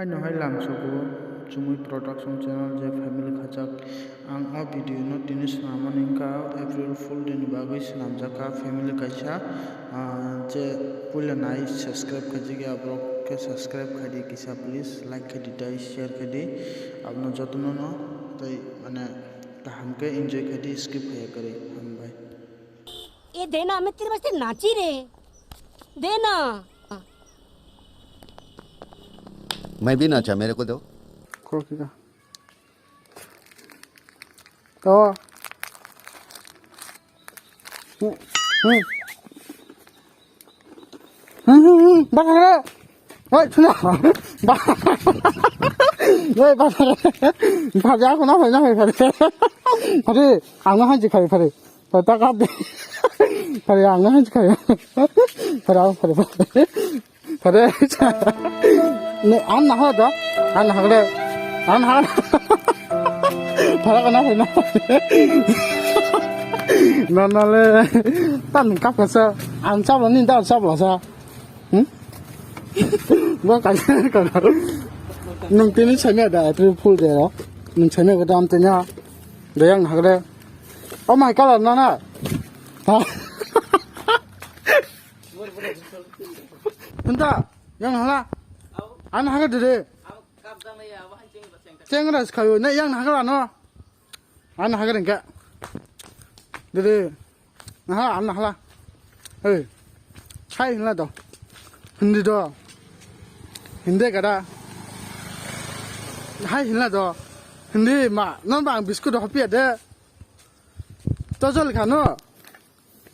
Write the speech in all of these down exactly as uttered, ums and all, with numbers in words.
Haino hai lamsogo Chumui Production channel je family khajak. Ang o video no tini swnamani wngkha April Fool Day ni bagwi swnamjak kha family kaisa. Ah, je puila nai subscribe khaijak ya borok khe subscribe khaidi kisa please, like khaidi tei share khaidi. Abono jotono no tei mane kaham khe enjoy khaidi skip khaiya kwrwi. Hambai. ये देना, मैं तेरे वास्ते नाची रे, देना। मैं भी नाचा, मेरे को दो। Kol kika. To. Hmm. Hmm. Hmm, hmm, hmm. Bakal. Oi, chuna. Ba. Oi, bakal. Bakal aku napa napa bakal. Pare, ang hanji kai pare. Pare ta ka. Pare ang hanji kai. Pare ang pare. Pare. Ne an na ha da. An ha da. An ha. Pare ka na na. Na na le. Tan ka ka sa. An sa ba ni da sa ba sa. Hmm? Bo kaisa ka. Nung tini sanya da April Fool de ro. Nung sanya ko dam tanya. Da yang hagre. Oh my God, na na. Ha. Tunda, yang hala. An haga de. Chengra skayo, na yang haga no. An haga ringka. Dede. Naha, an nahala. Hey. Hai hinla do. Hindi do. Hindi kada. Hai hinla do. Hindi ma. Non bang biscuit do hopia de. To jol khano.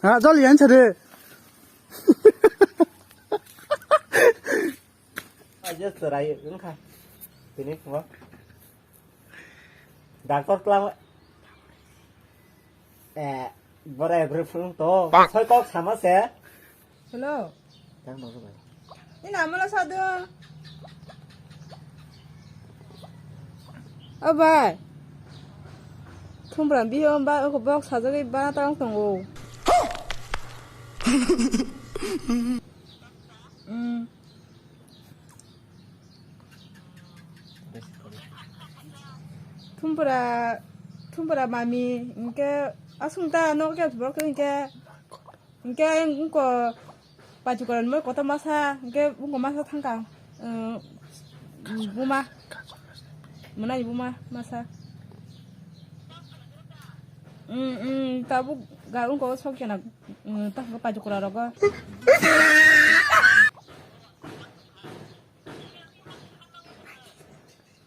Ha, jol yan chade. Aja serai wngkha. Tini phungo. Doctor tlang. Eh, borai bwrwi phunung to. Soi kok sama se. Hello. Tang nang bai. Ini amala sadu. Oh bai. Thumbra biyo ba ko bok sajagwi ba tang tongo. Hmm. Thumbra, thumbra mami, hingke asung ta nok ya borok hingke, hingke wngko pachukoran mo kotor masa, hingke wngko masa thangka, eh, buma, mwnai buma masa. Mm, mm, tabuk ga wngko sok jana, mm, ta pachukoran rogo.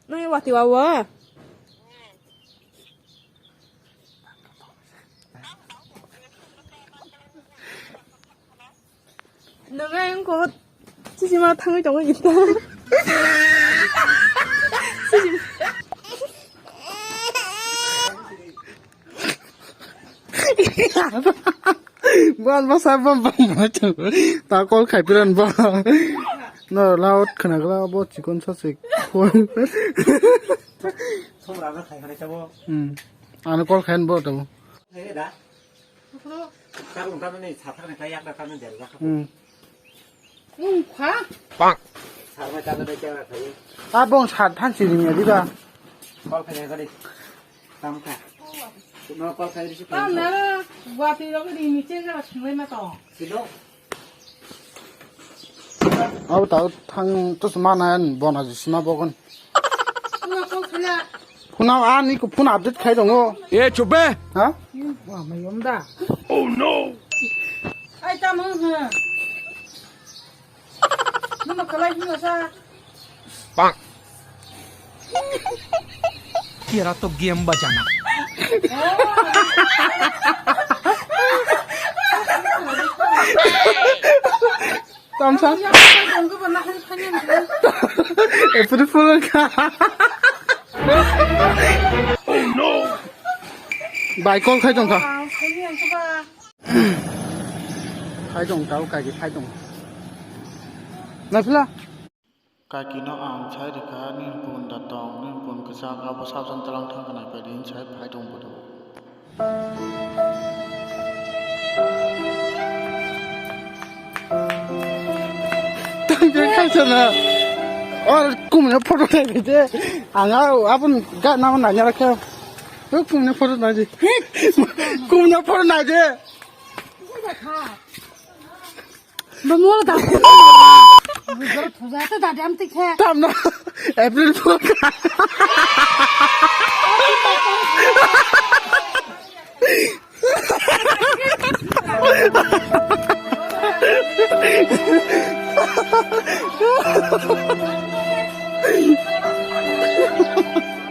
Nang wati wawa. Nang ang ko sisi ma thangwi tongo kita. Sisi. Bal basa bal bal bal. Ta call khai piran ba. No loud khna gla bo chikon sa sik. Thom rana khai khai tabo. Hmm. Ano call khain bo tabo. Hey da. Kar ung tabo ni sa thang khai yak da tabo der ga. Hmm. Wngkha. Sarmai tangwi bai khe khai. A bong sat than siri ni diba. Kol khai gari. Tam kha. No kol khai risi. Tam na, guati rok ni ni che ga sumai ma to. Sino. Au ta thang to sma na an bona ji sma bogon. Phuna ani ko phuna update khai dongo. E chup be. Ha? Wa mai yom da. Oh no. Ai ta mo ha. Numa kalai hino sa. Pak. Kira to game bajana. Tamsa. April Fool ka. Oh no. Bai call khai tongkha. Khai tong tau kai khai tong. Naphila. Kakino ang sai rikha, nini bun da tong, nini bun kwchak, abo sabjang tlang thangkha nai phaidi, hwn sai phai tong bodo. Tang khe khaisa na. Or Kumne photo nai de. Anga abun ga nama nanya rakhe. Kumne photo nai de. Kumne photo nai de. Bamol da. Bujor thuja ta da dam tikhe. Tamno. April Fool.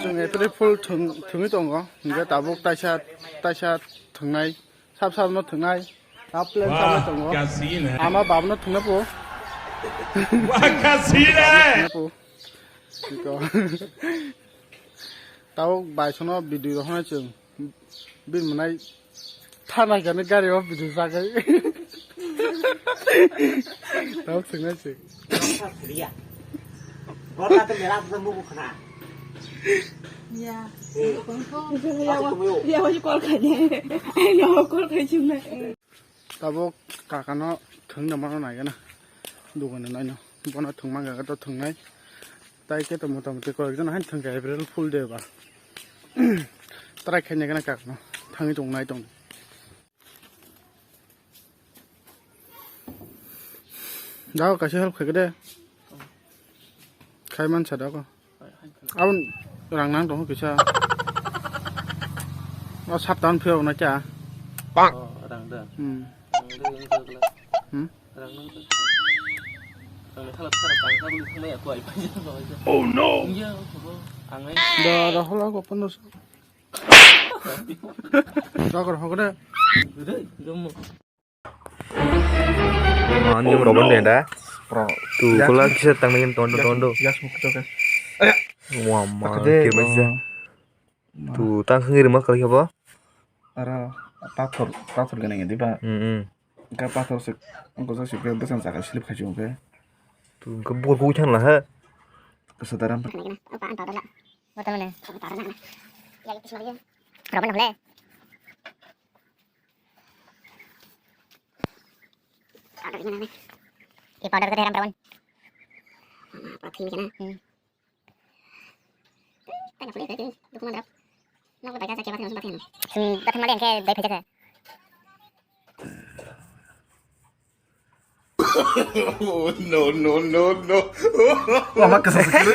Chwng April Fool thwng-, thwngwi tongo. Hingke tabuk taisa, taisa thwngnai. Sab sab no thwngnai. Sab plan sab no tongo. Ama bab no thwngna po. Thwngna po. Iko. Tau bai sono video rohornai chwng. Bini mwnai thanai kani gari o video sakai. Tau thwngnai chwng. Gota to mela to mugu khna. Ya. Tabuk kakano thwngna mano naigana. Dugani naino. Bono thwngma gaga to thwngnai. Tai khe to motamoti koyekjon haino thwngkha April Fool de ba. Try khaina gana kakano. Thangwi tongnai tong. Dao kaisa help khaikhe de. Khai mansa dao ko. Abon rang nang tongo kisa. O saptan phiyok na kya? Oh, rang da. Hmm. Rang da, rang da. Hmm? Rang nang da. Rang ni khala phara tang kha buli thangmaya ko ai pai. Oh no. Iya, ko ang ai. Da da hola ko pondro so. Dao ko hokre. Dei, dei, dei. Ani rok bande da. Bro. Tu kula kisa tang nang tondo tondo. Gas mukto gas. Wah, ma, ke baja. Tu tang khangir ma kali apa? Ara pathor, pathor gana gede ba. Hmm, hmm. Ka pathor se, angko sa sik besang saka slip khaji ongke. Tu ke bor ko than la ha. Kesadaran. Apa anta dala. Bota mana? Apa dala. Ya itu semua. Berapa boleh? Powder gini nih. Di powder gede ram rawan. Apa sih ini kena? Hmm. Tanya boleh gede, dukung mandrap. Nang baca saja batin batin. Hmm, batin mali yang ke dai pejak. Oh, no, no, no, no. Wah, mak kesel sekali.